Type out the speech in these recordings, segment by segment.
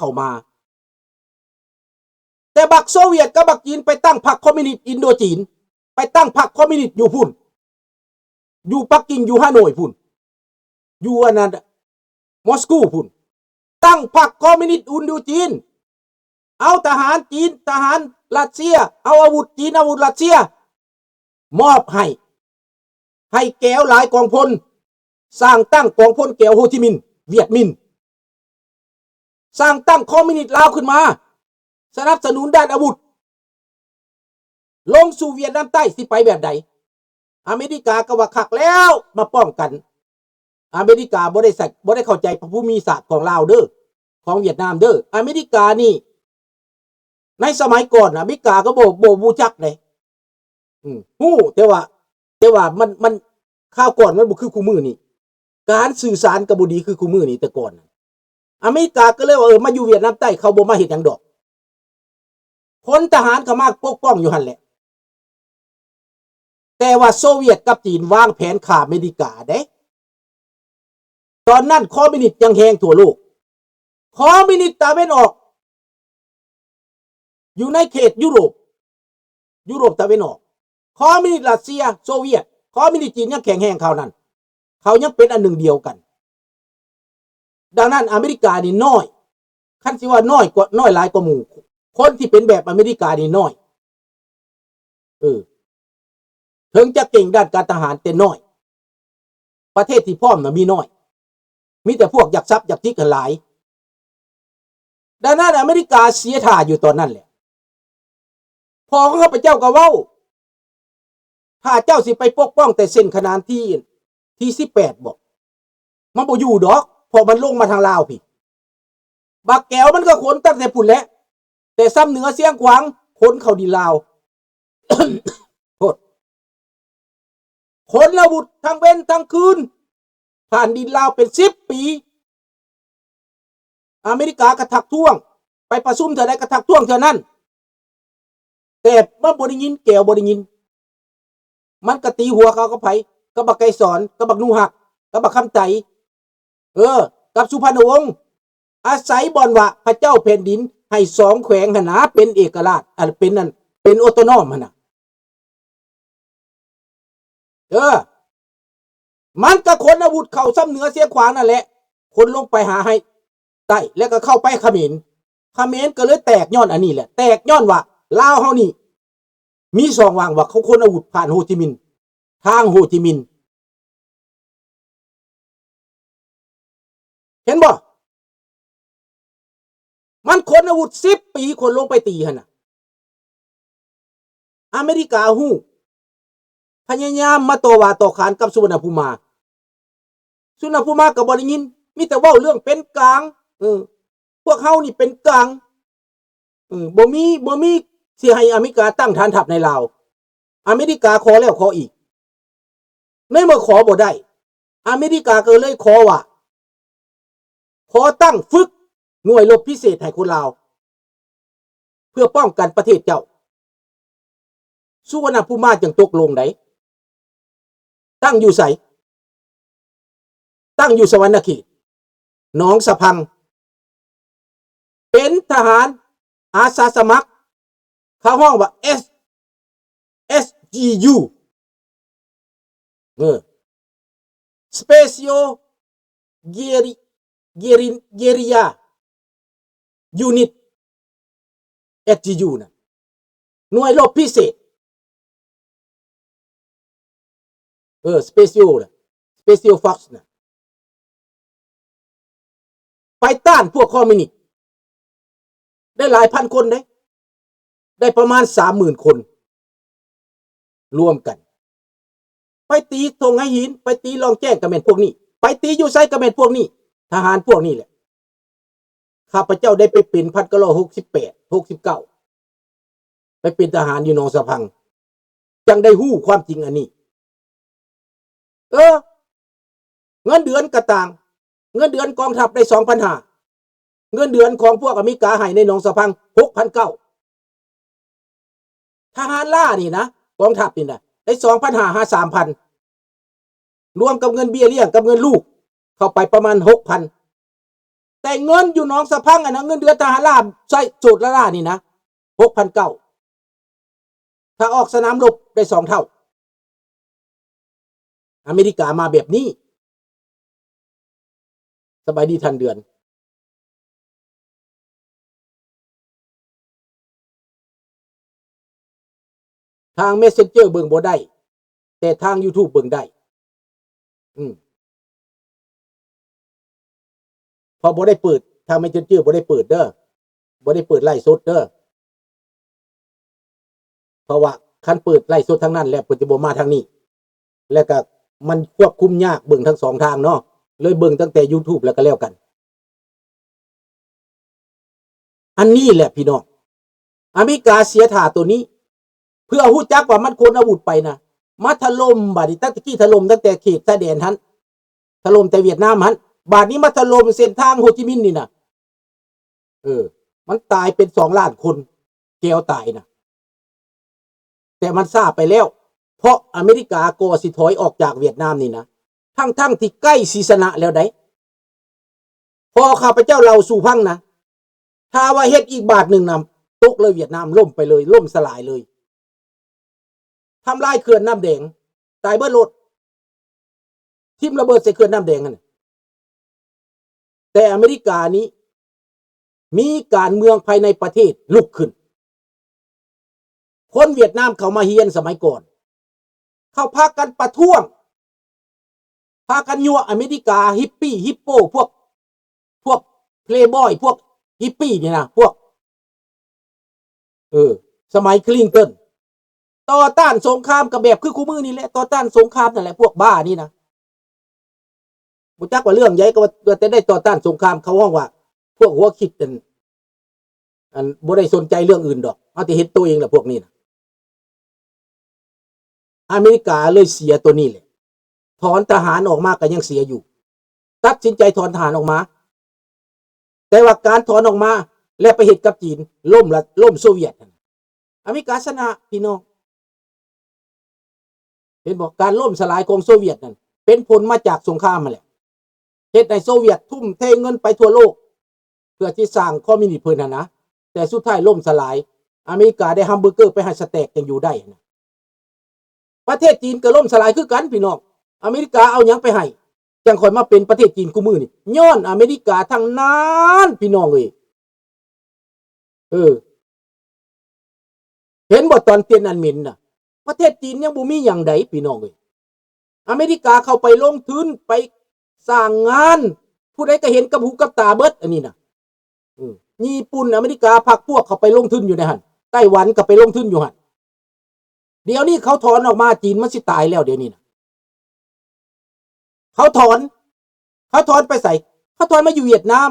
ເຂົ້າມາ. ແຕ່ບັກໂຊວຽດກັບບັກຈີນໄປຕັ້ງພັກຄອມມິວນິດອິນໂດຈີນ, ໄປຕັ້ງພັກຄອມມິວນິດຢູ່ພຸ້ນ, ຢູ່ປັກກິ່ງ, ຢູ່ຮາໂນຍພຸ້ນ, ຢູ່ອັນນັ້ນ ມອສກູພຸ້ນ, ຕັ້ງພັກຄອມມິວນິດອິນໂດຈີນ, ເອົາທະຫານຈີນ, ທະຫານຣັດເຊຍ, ເອົາອາວຸດຈີນ, ອາວຸດຣັດເຊຍ ມອບໃຫ້, ໃຫ້ແກວຫຼາຍກອງພົນ, ສ້າງຕັ້ງກອງພົນແກວໂຮຈິມິນ, ຫວຽດມິນ, ສ້າງຕັ້ງຄອມມິວນິດລາວຂຶ້ນມາ, ສະໜັບສະໜູນດ້ານອາວຸດ, ລົງສູ່ຫວຽດນາມໃຕ້ ຊິໄປແບບໃດ? ອາເມລິກາກໍວ່າຄັກແລ້ວ ມາປ້ອງກັນ. ອາເມລິກາບໍ່ໄດ້ໃສ່ ບໍ່ໄດ້ເຂົ້າໃຈພະພູມິສາດຂອງລາວເດີ້, ຂອງຫວຽດນາມເດີ້. ອາເມລິການີ້ ໃນສະໄໝກ່ອນ ອາເມລິກາກໍບໍ່ ບໍ່ຮູ້ຈັກເດ້. ອືມ ຮູ້ ແຕ່ວ່າ ແຕ່ວ່າມັນ ມັນ ຄາວກ່ອນມັນບໍ່ຄືຄູ່ມື້ນີ້. ການສື່ສານກໍບໍ່ດີຄືຄູ່ມື້ນີ້ ແຕ່ກ່ອນ. ອາເມລິກາກໍເລີຍວ່າ ເອີ ມາຢູ່ຫວຽດນາມໃຕ້ ເຂົາບໍ່ມາເຮັດຫຍັງດອກ. ພົນທະຫານເຂົ້າມາປົກປ້ອງຢູ່ຫັ້ນແຫຼະ. ແຕ່ວ່າໂຊວຽດກັບຈີນວາງແຜນຂ້າອາເມລິກາເດ້. ຕອນນັ້ນຄອມມິວນິດຍັງແຮງທົ່ວໂລກ. ຄອມມິວນິດຕາເວັນອອກ ຢູ່ໃນເຂດຢູໂຣບ, ຢູໂຣບຕາເວັນອອກ, ຄອມມິວນິດຣັດເຊຍ, ໂຊວຽດ, ຄອມມິວນິດຈີນຍັງແຂງແຮງຄາວນັ້ນ. ເຂົາຍັງເປັນອັນໜຶ່ງດຽວກັນ. ດັ່ງນັ້ນອາເມລິການີ້ນ້ອຍ, ຄັນຊິວ່ານ້ອຍກວ່າ ນ້ອຍຫຼາຍກວ່າໝູ່, ຄົນທີ່ເປັນແບບອາເມລິການີ້ນ້ອຍ. ເອີ ເຖິງຈະເກັ່ງດ້ານການທະຫານແຕ່ນ້ອຍ, ປະເທດທີ່ພ້ອມນະມີນ້ອຍ, ມີແຕ່ພວກຢາກສັບຢາກຈິກຫັ້ນຫຼາຍ. ດັ່ງນັ້ນອາເມລິກາເສຍທ່າຢູ່ຕອນນັ້ນແຫຼະ. ພໍ່ຂອງຂ້າພະເຈົ້າກໍເວົ້າ, ຖ້າເຈົ້າຊິໄປປົກປ້ອງແຕ່ເສັ້ນຂະໜານທີ່ ທີ່ສິບແປດບໍ? ມັນບໍ່ຢູ່ດອກ, ເພາະມັນລົງມາທາງລາວພີ້. ບັກແກວມັນກໍຂົນຕັ້ງແຕ່ພຸ້ນແຫຼະ, ແຕ່ຊຳເໜືອຊຽງຂວາງ ຂົນເຂົ້າດິນລາວ. ໂທດ. ຂົນອາວຸດທັງເວັນທັງຄືນ ຜ່ານດິນລາວເປັນສິບປີ. ອາເມລິກາກໍທັກທ້ວງ, ໄປປະຊຸມເທື່ອໃດກໍທັກທ້ວງເທື່ອນັ້ນ, ແຕ່ມັນບໍ່ໄດ້ຍິນ, ແກວບໍ່ໄດ້ຍິນ. ມັນກໍຕີຫົວເຂົາກັບໃຜ? ກັບບັກໄກສອນ, ກັບບັກໜູຮັກ, ກັບບັກຄຳໃຈ, ເອີ ກັບສຸພັນນະວົງ. ອາໄສບ່ອນວ່າພະເຈົ້າແຜ່ນດິນໃຫ້ສອງແຂວງຫັ້ນນາເປັນເອກະລາດ, ອັນ ເປັນ ອັນ ເປັນໂອໂຕນອມຫັ້ນນະ. ເອີ ມັນກໍຂົນອາວຸດເຂົ້າຊຳເໜືອຊຽງຂວາງນັ້ນແຫຼະ, ຂົນລົງໄປຫາໄຮໃຕ້ ແລ້ວກໍເຂົ້າໄປຂະເໝນ. ຂະເໝນກໍເລີຍແຕກຍ້ອນອັນນີ້ແຫຼະ, ແຕກຍ້ອນວ່າລາວເຮົານີ້ມີຊ່ອງວ່າງ ວ່າເຂົາຂົນອາວຸດຜ່ານໂຮຈິມິນ, ທາງໂຮຈິມິນ. ເຫັນບໍ່? ມັນຂົນອາວຸດສິບປີ ຂົນລົງໄປຕີຫັ້ນນະ. ອາເມລິກາຮູ້, ພະຍາຍາມມາຕໍ່ວ່າຕໍ່ຂານກັບສຸວັນນະພູມາ. ສຸວັນນະພູມາກໍບໍ່ໄດ້ຍິນ, ມີແຕ່ເວົ້າເລື່ອງເປັນກາງ. ເອີ ພວກເຮົານີ້ເປັນກາງ. ເອີ ບໍ່ມີ ບໍ່ມີຊິໃຫ້ອາເມລິກາຕັ້ງຖານທັບໃນລາວ. ອາເມລິກາຂໍແລ້ວຂໍອີກ. ໃນເມື່ອຂໍບໍ່ໄດ້, ອາເມລິກາກໍເລີຍຂໍວ່າ ຂໍຕັ້ງຝຶກໜ່ວຍລົບພິເສດໃຫ້ຄົນລາວ ເພື່ອປ້ອງກັນປະເທດເຈົ້າ. ສຸວັນນະພູມາຈຶ່ງຕົກລົງໄດ໋. ຕັ້ງຢູ່ໃສ? ຕັ້ງຢູ່ສະຫວັນນະເຂດ, ໜອງສະພັງ. ເປັນທະຫານອາສາສະໝັກ, ເຂົາຮ້ອງວ່າ S SGU ເອີ Special Guerri- Guerri- Guerrilla Unit, SGU ນະ ໜ່ວຍລົບພິເສດ. ເອີ Special ນະ Special Force ນະ ໄປຕ້ານພວກຄອມມິວນິດ ໄດ້ຫຼາຍພັນຄົນເດ້, ໄດ້ປະມານສາມໝື່ນຄົນລວມກັນ. ໄປຕີທົ່ງໄຫຫີນ, ໄປຕີລ່ອງແຈ້ງກໍແມ່ນພວກນີ້, ໄປຕີຢູ່ໃສກໍແມ່ນພວກນີ້, ທະຫານພວກນີ້ແຫຼະ. ຂ້າພະເຈົ້າໄດ້ໄປເປັນ ພັນເກົ້າຮ້ອຍຫົກສິບແປດ ຫົກສິບເກົ້າ ໄປເປັນທະຫານຢູ່ໜອງສະພັງ, ຈັ່ງໄດ້ຮູ້ຄວາມຈິງອັນນີ້. ເອີ ເງິນເດືອນກະຕ່າງ, ເງິນເດືອນກອງທັບໄດ້ສອງພັນຫ້າ, ເງິນເດືອນຂອງພວກອາເມລິກາໃຫ້ໃນໜອງສະພັງຫົກພັນເກົ້າ. ທະຫານລາວນີ້ນະ, ກອງທັບນີ້ນະ, ໄດ້ສອງພັນຫ້າຫາສາມພັນ, ລວມກັບເງິນເບ້ຍລ້ຽງກັບເງິນລູກເຂົ້າໄປປະມານຫົກພັນ. ແຕ່ເງິນຢູ່ໜອງສະພັງ ອັນນັ້ນ ເງິນເດືອນທະຫານລາວໃຊ້ໂສດລະລານີ້ນະ ຫົກພັນເກົ້າ ຖ້າອອກສະໜາມລົບໄດ້ສອງເທົ່າ. ອາເມລິກາມາແບບນີ້. ສະບາຍດີທ່ານເດືອນ. ທາງ Messenger ເບິ່ງບໍ່ໄດ້ ແຕ່ທາງ YouTube ເບິ່ງໄດ້. ອືມ ເພາະບໍ່ໄດ້ເປີດ ທາງ Messenger ບໍ່ໄດ້ເປີດເດີ ບໍ່ໄດ້ເປີດໄລຟ໌ສົດເດີ. ເພາະວ່າຄັນເປີດໄລຟ໌ສົດທາງນັ້ນແລ້ວ ເພິ່ນຈະບໍ່ມາທາງນີ້ ແລ້ວກະມັນຄວບຄຸມຍາກ ເບິ່ງທັງສອງທາງເນາະ ເລີຍເບິ່ງຕັ້ງແຕ່ YouTube ແລ້ວກະແລ້ວກັນ. ອັນນີ້ແຫຼະພີ່ນ້ອງ ອາເມລິກາເສຍທ່າໂຕນີ້ ເພື່ອຮູ້ຈັກວ່າມັນຂົນອາວຸດໄປນະ ມາຖະຫຼົ່ມ ບາດນີ້ ຕັ້ງແຕ່ກີ້ຖະຫຼົ່ມຕັ້ງແຕ່ເຂດຊາຍແດນຫັ້ນ ຖະຫຼົ່ມແຕ່ຫວຽດນາມຫັ້ນ ບາດນີ້ມາຖະຫຼົ່ມເສັ້ນທາງໂຮຈິມິນນີ້ນະ. ເອີ ມັນຕາຍເປັນສອງລ້ານຄົນ ແກວຕາຍນະ ແຕ່ມັນຊ້າໄປແລ້ວ ເພາະອາເມລິກາກໍຊິຖອຍອອກຈາກຫວຽດນາມນີ້ນະ ທັງໆທີ່ໃກ້ຊິຊະນະແລ້ວໃດ໋. ພໍຂ້າພະເຈົ້າເລົ່າສູ່ຟັງນະ ຖ້າວ່າເຮັດອີກບາດໜຶ່ງນະ ຕົກເລີຍຫວຽດນາມ ລົ້ມໄປເລີຍ ລົ້ມສະຫຼາຍເລີຍ ທຳລາຍເຂື່ອນນ້ຳແດງ ຕາຍເບິດໂລດ ຖິ້ມລະເບີດໃສ່ເຂື່ອນນ້ຳແດງຫັ້ນ. ແຕ່ອາເມລິການີ້ ມີການເມືອງພາຍໃນປະເທດລຸກຂຶ້ນ. ຄົນຫວຽດນາມເຂົາມາຮຽນສະໄໝກ່ອນ ເຂົາພາກັນປະທ້ວງ ພາກັນຍົວະອາເມລິກາ ຮິບປີ້ ຮິບໂປ້ ພວກ ພວກເພລບອຍ ພວກຮິບປີ້ນີ້ນະ ພວກ ເອີ ສະໄໝຄລິນຕັນ ຕໍ່ຕ້ານສົງຄາມ ກໍແບບຄືຄູ່ມື້ນີ້ແຫຼະ ຕໍ່ຕ້ານສົງຄາມນັ້ນແຫຼະ ພວກບ້ານີ້ນະ. ບໍ່ຈັກວ່າເລື່ອງໃຫຍ່ ກໍວ່າ ວ່າແຕ່ໄດ້ຕໍ່ຕ້ານສົງຄາມ ເຂົາຮ້ອງວ່າພວກຫົວຄິດ ອັນ ອັນ ບໍ່ໄດ້ສົນໃຈເລື່ອງອື່ນດອກ ເອົາແຕ່ເຫັນໂຕເອງແຫຼະພວກນີ້ນະ. ອາເມລິກາເລີຍເສຍໂຕນີ້ແຫຼະ ຖອນທະຫານອອກມາກໍຍັງເສຍຢູ່ ຕັດສິນໃຈຖອນທະຫານອອກມາ. ແຕ່ວ່າການຖອນອອກມາ ແລ້ວໄປເຮັດກັບຈີນ ລົ້ມລະ ລົ້ມໂຊວຽດຫັ້ນ ອາເມລິກາຊະນະ ພີ່ນ້ອງ. ເຫັນບໍ່? ການລົ້ມສະຫຼາຍຂອງໂຊວຽດນັ້ນ ເປັນຜົນມາຈາກສົງຄາມຫັ້ນແຫຼະ ເຮັດໃຫ້ໂຊວຽດທຸ່ມເທເງິນໄປທົ່ວໂລກ ເພື່ອທີ່ສ້າງຄອມມິວນິດເພິ່ນຫັ້ນນະ ແຕ່ສຸດທ້າຍລົ້ມສະຫຼາຍ ອາເມລິກາໄດ້ແຮມເບີເກີໄປໃຫ້ສະແຕັກ ຈັ່ງຢູ່ໄດ້ຫັ້ນນະ. ປະເທດຈີນກໍລົ້ມສະຫຼາຍຄືກັນພີ່ນ້ອງ ອາເມລິກາເອົາຫຍັງໄປໃຫ້ ຈັ່ງຄ່ອຍມາເປັນປະເທດຈີນຄູ່ມື້ນີ້ ຍ້ອນອາເມລິກາທັງນັ້ນພີ່ນ້ອງເອີຍ. ເອີ ເຫັນບໍ່? ຕອນຕຽນອັນໝິນນະ ປະເທດຈີນຍັງບໍ່ມີຫຍັງໃດພີ່ນ້ອງເອີຍ ອາເມລິກາເຂົ້າໄປລົງທຶນ ໄປສ້າງງານ ຜູ້ໃດກໍເຫັນກັບຫູກັບຕາເບິດ ອັນນີ້ນະ. ເອີ ຍີ່ປຸ່ນ ອາເມລິກາ ພັກພວກເຂົາໄປລົງທຶນຢູ່ໃນຫັ້ນ ໄຕ້ຫວັນກໍໄປລົງທຶນຢູ່ຫັ້ນ. ດຽວນີ້ເຂົາຖອນອອກມາ ຈີນມັນຊິຕາຍແລ້ວ ດຽວນີ້ນະ ເຂົາຖອນ ເຂົາຖອນໄປໃສ? ເຂົາຖອນມາຢູ່ຫວຽດນາມ.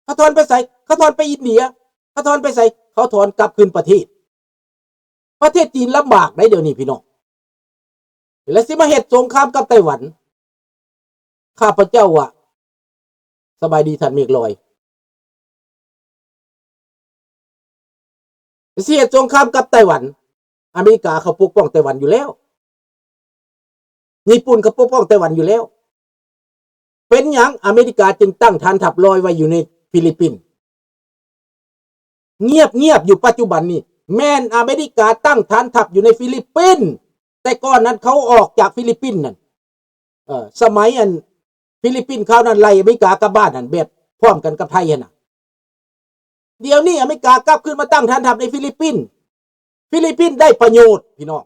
ເຂົາຖອນໄປໃສ? ເຂົາຖອນໄປອິນເດຍ. ເຂົາຖອນໄປໃສ? ເຂົາຖອນກັບຄືນປະເທດ. ປະເທດຈີນລຳບາກໃດ໋ດຽວນີ້ພີ່ນ້ອງ ແລ້ວຊິມາເຮັດສົງຄາມກັບໄຕ້ຫວັນ. ຂ້າພະເຈົ້າວ່າ ສະບາຍດີທ່ານເມກລອຍ. ຊິເຮັດສົງຄາມກັບໄຕ້ຫວັນ ອາເມລິກາເຂົາປົກປ້ອງໄຕ້ຫວັນຢູ່ແລ້ວ ຍີ່ປຸ່ນເຂົາປົກປ້ອງໄຕ້ຫວັນຢູ່ແລ້ວ. ເປັນຫຍັງອາເມລິກາຈຶ່ງຕັ້ງຖານທັບລອຍໄວ້ຢູ່ໃນຟີລິບປິນ? ງຽບໆ ຢູ່ປັດຈຸບັນນີ້ ແມ່ນອາເມລິກາຕັ້ງຖານທັບຢູ່ໃນຟີລິບປິນ. ແຕ່ກ່ອນນັ້ນເຂົາອອກຈາກຟີລິບປິນນັ້ນ ເອີ ສະໄໝອັນຟີລິບປິນຄາວນັ້ນໄລ່ອາເມລິກາກັບບ້ານນັ້ນ ແບບພ້ອມກັນກັບໄທຫັ້ນນະ. ດຽວນີ້ອາເມລິກາກັບຄືນມາຕັ້ງຖານທັບໃນຟີລິບປິນ. ຟີລິບປິນໄດ້ປະໂຫຍດພີ່ນ້ອງ.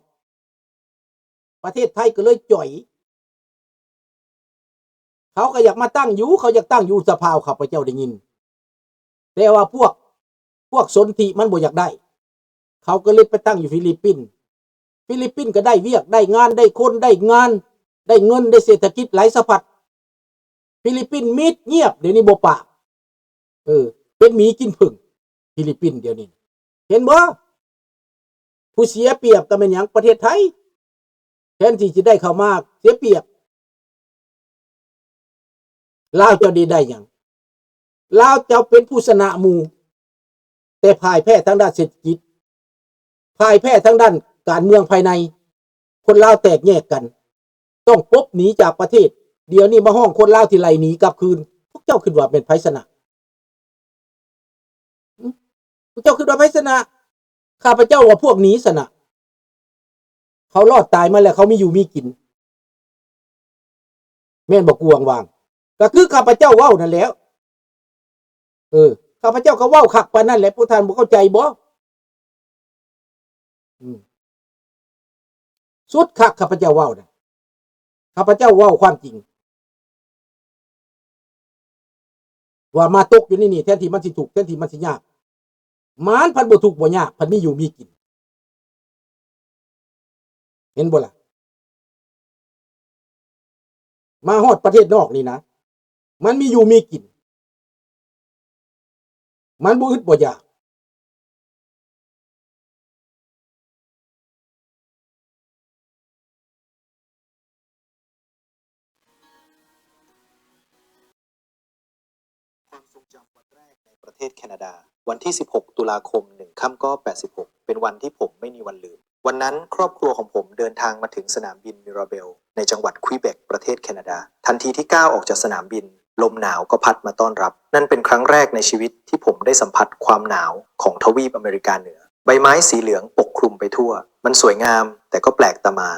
ປະເທດໄທກໍເລີຍຈ່ອຍ. ເຂົາກໍຢາກມາຕັ້ງຢູ່ ເຂົາຢາກຕັ້ງຢູ່ສະພາວ ຂ້າພະເຈົ້າໄດ້ຍິນ. ແຕ່ວ່າພວກ ພວກສົນທິມັນບໍ່ຢາກໄດ້ ເຂົາກໍເລີຍໄປຕັ້ງຢູ່ຟີລິບປິນ. ຟີລິບປິນກໍໄດ້ວຽກ ໄດ້ງານ ໄດ້ຄົນ ໄດ້ງານ ໄດ້ເງິນ ໄດ້ເສດຖະກິດຫຼາຍສະພັດ. ຟີລິບປິນມິດງຽບ ດຽວນີ້ບໍ່ປາກ. ເອີ ເປັນໝີກິນເຜິ້ງ ຟີລິບປິນດຽວນີ້ ເຫັນບໍ່? ຜູ້ເສຍປຽບກໍແມ່ນຫຍັງ? ປະເທດໄທ. ແທນທີ່ຈະໄດ້ເຂົ້າມາເສຍປຽບ. ລາວເຈົ້າໄດ້ ໄດ້ຫຍັງ? ລາວເຈົ້າເປັນຜູ້ຊະນະໝູ່ ແຕ່ພ່າຍແພ້ທາງດ້ານເສດຖະກິດ, ພ່າຍແພ້ທາງດ້ານການເມືອງພາຍໃນ. ຄົນລາວແຕກແຍກກັນ ຕ້ອງປົບໜີຈາກປະເທດ. ດຽວນີ້ມາຮ້ອງຄົນລາວທີ່ໄລ່ໜີກັບຄືນ. ພວ ເຈົ້າຄິດວ່າແມ່ນໃຜຊະນະ? ຫຶ? ເຈົ້າຄິດວ່າໃຜຊະນະ? ຂ້າພະເຈົ້າວ່າພວກນີ້ຊະນະ. ເຂົາລອດຕາຍມາແລ້ວ ເຂົາມີຢູ່ມີກິນ. ແມ່ນບໍ່ ກູຫວ່າງຫວ່າງ? ກໍຄືຂ້າພະເຈົ້າເວົ້ານັ້ນແຫຼ້ວ. ເອີ ຂ້າພະເຈົ້າກໍເວົ້າຄັກປານນັ້ນແຫຼະ ພວກທ່ານບໍ່ເຂົ້າໃຈບໍ່? ອືມ ສຸດຄັກ ຂ້າພະເຈົ້າເວົ້ານະ ຂ້າພະເຈົ້າເວົ້າຄວາມຈິງ ວ່າມາຕົກຢູ່ໃນນີ້ ແທນທີ່ມັນຊິທຸກ ແທນທີ່ມັນຊິຍາກ ມັນພັດບໍ່ທຸກບໍ່ຍາກ ພັດມີຢູ່ມີກິນ. ເຫັນບໍ່ລະ? ມາຮອດປະເທດນອກນີ້ນະ ມັນມີຢູ່ມີກິນ ມັນບໍ່ອຶດບໍ່ຢາກ. ความทรงจำวันแรกในประเทศแคนาดา วันที่สิบหก ตุลาคม หนึ่งค่ำก็แปดสิบหก เป็นวันที่ผมไม่มีวันลืม วันนั้นครอบครัวของผมเดินทางมาถึงสนามบินมิราเบล ในจังหวัดควิเบก ประเทศแคนาดา ทันทีที่ก้าวออกจากสนามบิน ลมหนาวก็พัดมาต้อนรับ นั่นเป็นครั้งแรกในชีวิตที่ผมได้สัมผัสความหนาวของทวีปอเมริกาเหนือ ใบไม้สีเหลืองปกคลุมไปทั่ว มันสวยงาม แต่ก็แปลกตามา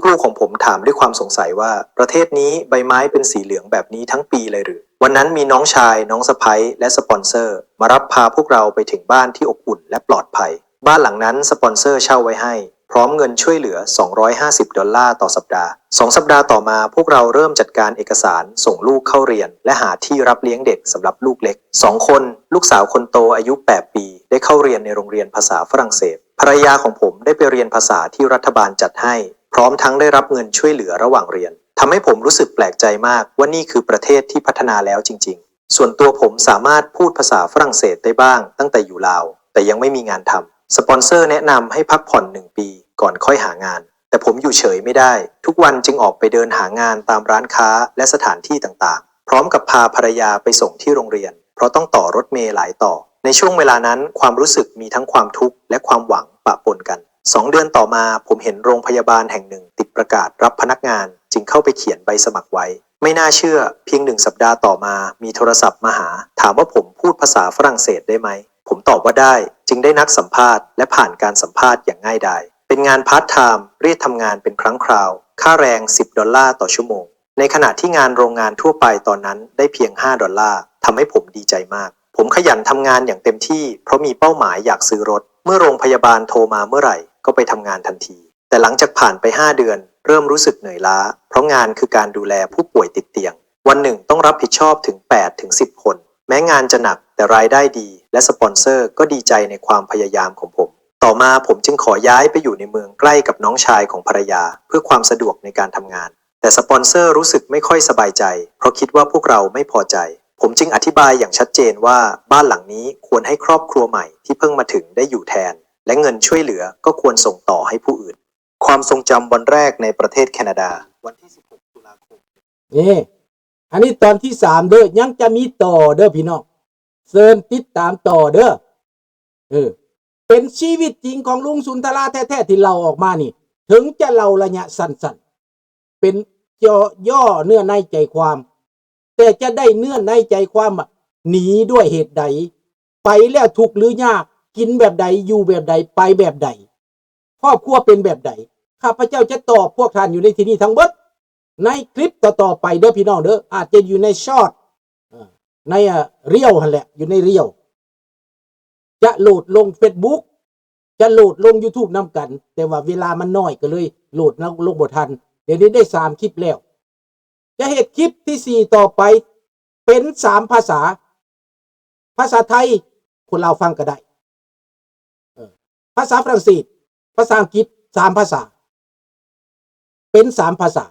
ลูกๆของผมถามด้วยความสงสัยว่า ประเทศนี้ใบไม้เป็นสีเหลืองแบบนี้ทั้งปีเลยหรือ วันนั้นมีน้องชาย น้องสะใภ้ และสปอนเซอร์ มารับพาพวกเราไปถึงบ้านที่อบอุ่นและปลอดภัย บ้านหลังนั้นสปอนเซอร์เช่าไว้ให้ พร้อมเงินช่วยเหลือ สองร้อยห้าสิบ ดอลลาร์ต่อสัปดาห์ สอง สัปดาห์ต่อมา พวกเราเริ่มจัดการเอกสาร ส่งลูกเข้าเรียน และหาที่รับเลี้ยงเด็กสำหรับลูกเล็ก สอง คน ลูกสาวคนโตอายุ แปด ปี ได้เข้าเรียนในโรงเรียนภาษาฝรั่งเศส ภรรยาของผมได้ไปเรียนภาษาที่รัฐบาลจัดให้ พร้อมทั้งได้รับเงินช่วยเหลือระหว่างเรียน ทำให้ผมรู้สึกแปลกใจมากว่านี่คือประเทศที่พัฒนาแล้วจริงๆ ส่วนตัวผมสามารถพูดภาษาฝรั่งเศสได้บ้างตั้งแต่อยู่ลาว แต่ยังไม่มีงานทำ สปอนเซอร์แนะนำให้พักผ่อนหนึ่งปีก่อนค่อยหางาน แต่ผมอยู่เฉยไม่ได้ ทุกวันจึงออกไปเดินหางานตามร้านค้าและสถานที่ต่างๆ พร้อมกับพาภรรยาไปส่งที่โรงเรียน เพราะต้องต่อรถเมล์หลายต่อ ในช่วงเวลานั้นความรู้สึกมีทั้งความทุกข์และความหวังปะปนกัน สอง เดือนต่อมา ผมเห็นโรงพยาบาลแห่งหนึ่งติดประกาศรับพนักงาน จึงเข้าไปเขียนใบสมัครไว้ ไม่น่าเชื่อ เพียงหนึ่งสัปดาห์ต่อมา มีโทรศัพท์มาหา ถามว่าผมพูดภาษาฝรั่งเศสได้ไหม ผมตอบว่าได้ จึงได้นัดสัมภาษณ์ และผ่านการสัมภาษณ์อย่างง่ายดาย เป็นงานพาร์ทไทม์ เรียกทำงานเป็นครั้งคราว ค่าแรง สิบ ดอลลาร์ต่อชั่วโมง ในขณะที่งานโรงงานทั่วไปตอนนั้นได้เพียง ห้า ดอลลาร์ ทำให้ผมดีใจมาก ผมขยันทำงานอย่างเต็มที่ เพราะมีเป้าหมายอยากซื้อรถ เมื่อโรงพยาบาลโทรมาเมื่อไหร่ ก็ไปทำงานทันที แต่หลังจากผ่านไป ห้า เดือน เริ่มรู้สึกเหนื่อยล้า เพราะงานคือการดูแลผู้ป่วยติดเตียง วันหนึ่งต้องรับผิดชอบถึง แปด ถึง สิบ คน แม้งานจะหนัก แต่รายได้ดี และสปอนเซอร์ก็ดีใจในความพยายามของผม ต่อมาผมจึงขอย้ายไปอยู่ในเมืองใกล้กับน้องชายของภรรยา เพื่อความสะดวกในการทำงาน แต่สปอนเซอร์รู้สึกไม่ค่อยสบายใจ เพราะคิดว่าพวกเราไม่พอใจ ผมจึงอธิบายอย่างชัดเจนว่าบ้านหลังนี้ควรให้ครอบครัวใหม่ที่เพิ่งมาถึงได้อยู่แทน และเงินช่วยเหลือก็ควรส่งต่อให้ผู้อื่น ความทรงจำวันแรกในประเทศแคนาดา วันที่ สิบหก ตุลาคม ນີ້ ອັນນີ້ຕອນທີສາມເດີ້ ຍັງຈະມີຕໍ່ເດີ້ພີ່ນ້ອງ ເຊີນຕິດຕາມຕໍ່ເດີ້. ເອີ ເປັນຊີວິດຈິງຂອງລຸງສຸນທະລາແທ້ໆ ທີ່ເລົ່າອອກມານີ້ ເຖິງຈະເລົ່າໄລຍະສັ້ນໆ ເປັນເຈາະຍໍ້ເນື້ອໃນໃຈຄວາມ ແຕ່ຈະໄດ້ເນື້ອໃນໃຈຄວາມວ່າ ໜີດ້ວຍເຫດໃດ ໄປແລ້ວທຸກຫຼືຍາກ ກິນແບບໃດ ຢູ່ແບບໃດ ໄປແບບໃດ ຄອບຄົວເປັນແບບໃດ ຂ້າພະເຈົ້າຈະຕອບພວກທ່ານຢູ່ໃນທີ່ນີ້ທັງເບິດ ໃນຄລິບຕໍ່ໆໄປເດີ້ພີ່ນ້ອງເດີ້ ອາດຈະຢູ່ໃນຊອດ ເອີ ໃນ ເອີ ຣີວຫັ້ນແຫຼະ ຢູ່ໃນຣີວ ຈະໂຫຼດລົງເຟສບຸກ ຈະໂຫຼດລົງຢູທູບນຳກັນ ແຕ່ວ່າເວລາມັນໜ້ອຍ ກໍເລີຍໂຫຼດລົງບໍ່ທັນ ດຽວນີ້ໄດ້ສາມຄລິບແລ້ວ ຈະເຮັດຄລິບທີສີ່ຕໍ່ໄປ ເປັນສາມພາສາ ພາສາໄທຄົນລາວຟັງກໍໄດ້ ເອີ ພາສາຝຣັ່ງເສດ ພາສາອັງກິດ ສາມພາສາ ເປັນສາມພາສາ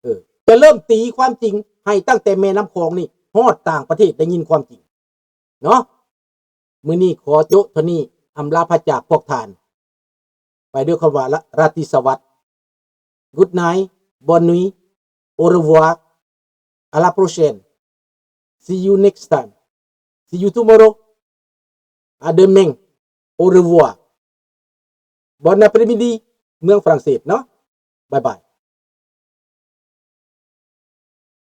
ເອີ ຈະເລີ່ມຕີຄວາມຈິງໃຫ້ຕັ້ງແຕ່ແມ່ນ້ຳຂອງນີ້ຮອດຕ່າງປະເທດໄດ້ຍິນຄວາມຈິງເນາະ. ມື້ນີ້ຂໍໂຈະເທົ່ານີ້ ອຳລາພາຈາກພວກທ່ານ ໄປດ້ວຍຄຳວ່າ ລາ ລາຕີສະຫວັດ Good night, bonne nuit, au revoir, à la prochaine, see you next time, see you tomorrow, à demain, au revoir, bon après-midi ເມືອງຝຣັ່ງເສດເນາະ ບາຍບາຍ.